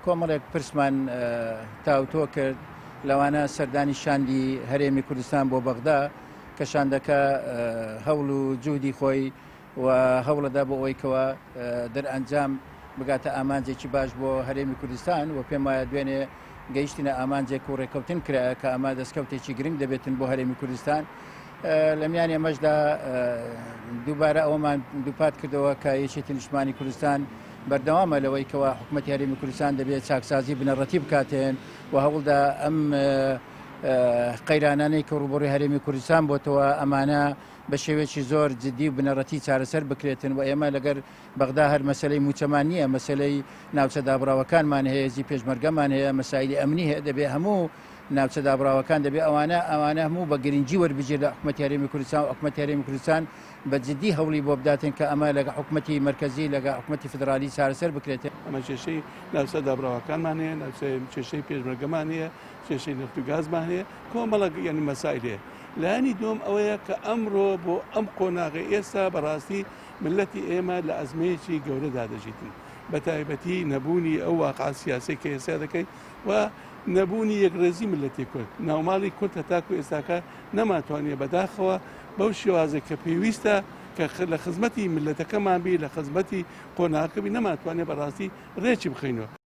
کۆمەڵێک پرسمان تاوتۆ کرد لەوانە سەردانی شاندی هەرێمی کوردستان بۆ بەغدا کە شاندەکە هەوڵ و جوهدی خۆی و هەوڵەدا بۆ ئەوەی کەوا دەرئەنجام بگاتە ئامانجێکی باش بۆ هەرێمی کوردستان و پێم وایە دوێنێ گەیشتینە ئامانجێک و ڕێککەوتن کرایە کە ئەمە دەستکەوتێکی گرنگ دەبێتن بۆ هەرێمی کوردستان. لە میانی ئەمەشدا دووبارە ئەوەمان دووپات کردەوە کە یەکێتی نیشتمانی کوردستان بەردەوامە لەوەی کەوا حکوومەتی هەرێمی کوردستان دەبێت چاکسازی بنەڕەتی بکاتێن و هەوڵدا ئەم قەیرانانەی کە ڕووبەڕووی هەرێمی کوردستان بۆتەوە ئەمانە بە شێوەیەکی زۆر جدی و بنەڕەتی چارەسەر بکرێتن و ئێمە لەگەر بەغدا هەر مەسەلەی مووچەمان نییە، مەسەلەی ناوچە دابڕاوەکانمان هەیە، هێزی پێشمەرگەمان هەیە، مەسایلی ئەمنی هەیە، دەبێ هەموو ناوچە دابڕاوەکان دەبێ ئەوانە ئەوانە هەموو بە گرنگی وەربگیر لە حکومەتی هەرێمی کوردستان و حکومەتی هەرێمی کوردستان بە جدی هەوڵی بۆ بداتن کە ئەمە لەگە حکومەتی مەرکەزی لەگە حکومەتی فیدرالی چارەسەر بکرێتن. ئەمە کێشەی ناوچە دابڕاوەکانمان هەیە، ناوچە کێشەی پێشمەرگەمان هەیە، کێشەی نەفت و گازمان هەیە، کۆمەڵێک یانی مەسایل هەیە. لایەنی دووەم ئەوەیە کە ئەمڕۆ بۆ ئەم قۆناغەی ئێستا بەڕاستی مللەتی ئێمە لە ئەزمەیەکی گەورەدا دەژیتن بە تایبەتی نەبوونی ئەو واقعە سیاسەی کە ئێستا دەکەین و نەبوونی یەکڕێزی مللەتی کورد ناوماڵی کورد هەتاکو ئێستاکە نەماتوانیە بەداخەوە بەو شێوازێک کە پێویستە کە لە خزمەتی مللەتەکەمان بی لە خزمەتی قۆناغەکە بی نەماتوانێ بەڕاستی ڕێکی بخەینەوە.